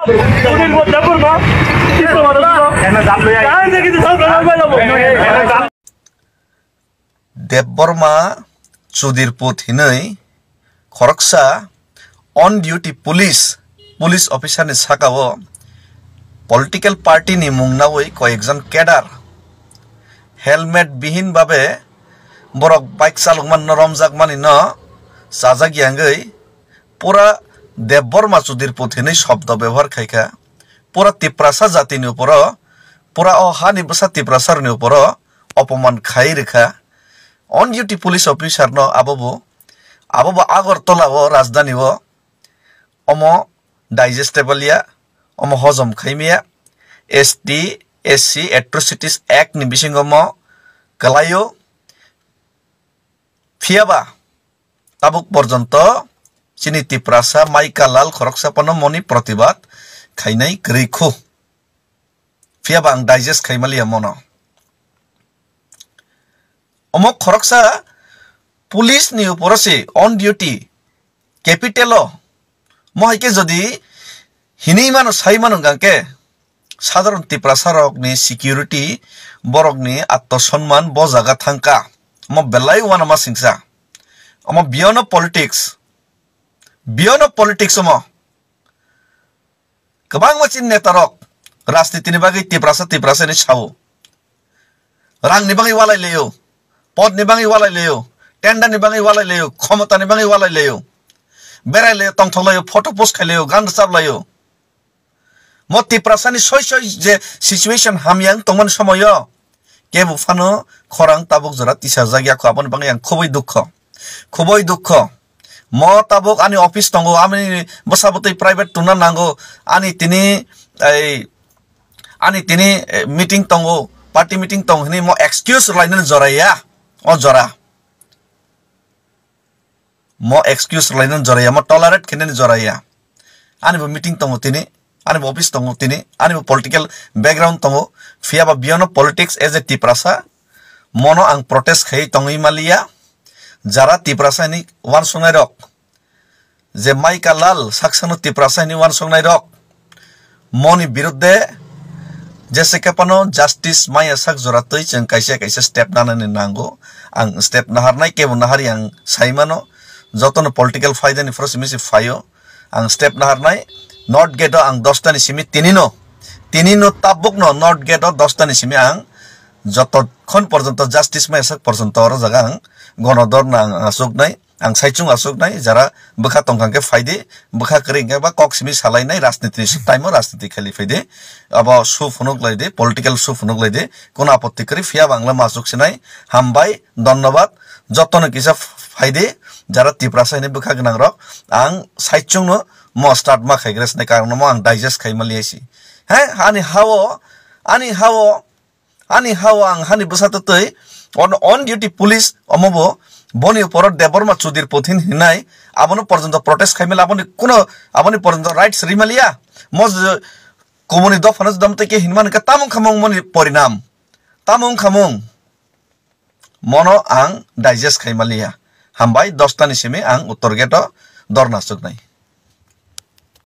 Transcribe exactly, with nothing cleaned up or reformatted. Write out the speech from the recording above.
Sudhir Debbarma, Debbarma Sudhir Puth hinwi khoroksa on duty police, police officer ni saka o political party ni mung nawi koyekjon cadre helmet bihin babe borok bike chalokmani no romjakmani no chajak yangwi pura Debbarma Sudhir Puth hinwi shobdo bebohar khaikha. Pura Tiprasa jati ni uporo, pura o hani bwsa Tiprasa rokni uporo opoman khai rwkha. On duty police officer no abo bo, abo bo Agartala o, rajdhani o, omo digestible ya, omo hojom khaimaya. S T, S C Atrocities Act ni bisingo omo kwlaio. Phiyaba tabuk porjonto chini Tiprasa Maika Lal khoroksa phano moni protibad khainai kwrwi khu. Phiyaba ang digest khaimaliya mono. Omo khoroksa police ni uporo se on duty capital o mo hai khe jodi hinwi mano sai mano hwnkhe sadharon Tiprasa rokni security, borokni atto sonman bo jaga thangkha. Omo belai uanama singsa. Omo beyond of politics. Beyond of politics omo. Kwbangma chini neta rok rajniti ni bagwi Tiprasa, Tiprasa hinwi sao. Rang ni bagwi walai laio, pod ni bagwi walai laio, tender ni bagwi walai laio, khomota ni bagwi walai laio. Berai laio, tongthok laio, photo post khai laio, gan rwchap laio. Mo Tiprasa ni soi soi je situation hamya wng tongmani somoyo kebo phano khorang tabuk jora tisajak ya kho, aboni bagwi ang khubui dukho, khubui dukho. Mo tabuk ani office tongo, ani bwsa bwtwi private tungna nango, ani tini ei, ani tini, eh, meeting tongo, party meeting tongo hinwi mo excuse rwlainani jora ya, o jora. Mo excuse rwlainani jora ya, mo tolerate khainani jora ya. Ani bo meeting tongo tini, ani bo office tongo tini, ani bo political background tongo, phiya ba beyond of politics as a Tiprasa, mono ang protest khai tongwi maliya. Jara Tiprasa ni uansuknai rok, je Maika Lal saksano Tiprasa hinwi uansuknai rok, moni birudde jese khe phano justice maya sak jora twi chwng kaisa kaisa step nanani nango. Ang step naharnai, kebo nahari ang saimano, jotono political phaidani phoro simi se phaio. Ang step naharnai, North Gate o ang dosta ni simi tinino, tinino tabukno North Gate o dosta ni simi ang jotokhon porjonto justice maya sak porjonto oro jaga ang gono dorna ang aswknai. Ang saichung aswknai, jara bwkha tongkha hwnkhe phaidi, bwkha kwrwi hwnkhe ba kok simi salainai, rajniti ni time o rajniti khali phaidi, abo su phunuk laidi, political su phunuk laidi, kono apotti kwrwi, phiya ba ang le ma aswk sinai. Hambai, dhonnobad, jotono kisa phaidi, jara Tiprasa hinwi bwkha gwnang rok, ang saichung no mo start ma khaigra sinai, karon no mo ang digest khai maliya si. He, ani hao, ani hao, Ani hao ang hani bwsa twtwi on, on duty police omo bo boni uporo Debbarma Sudhir Puth hinwi hinai abono porjonto protest khaimali, aboni kuno, aboni porjonto rights rimaliya. Mo je-, kubuni dophano jodam tei khe hinmani khe tamo wngkha mung moni porinam, tamo wngkha mung mono ang digest khaimaliya. Hambai, dosta ni simi ang Uttor Gate o dorna chuknai.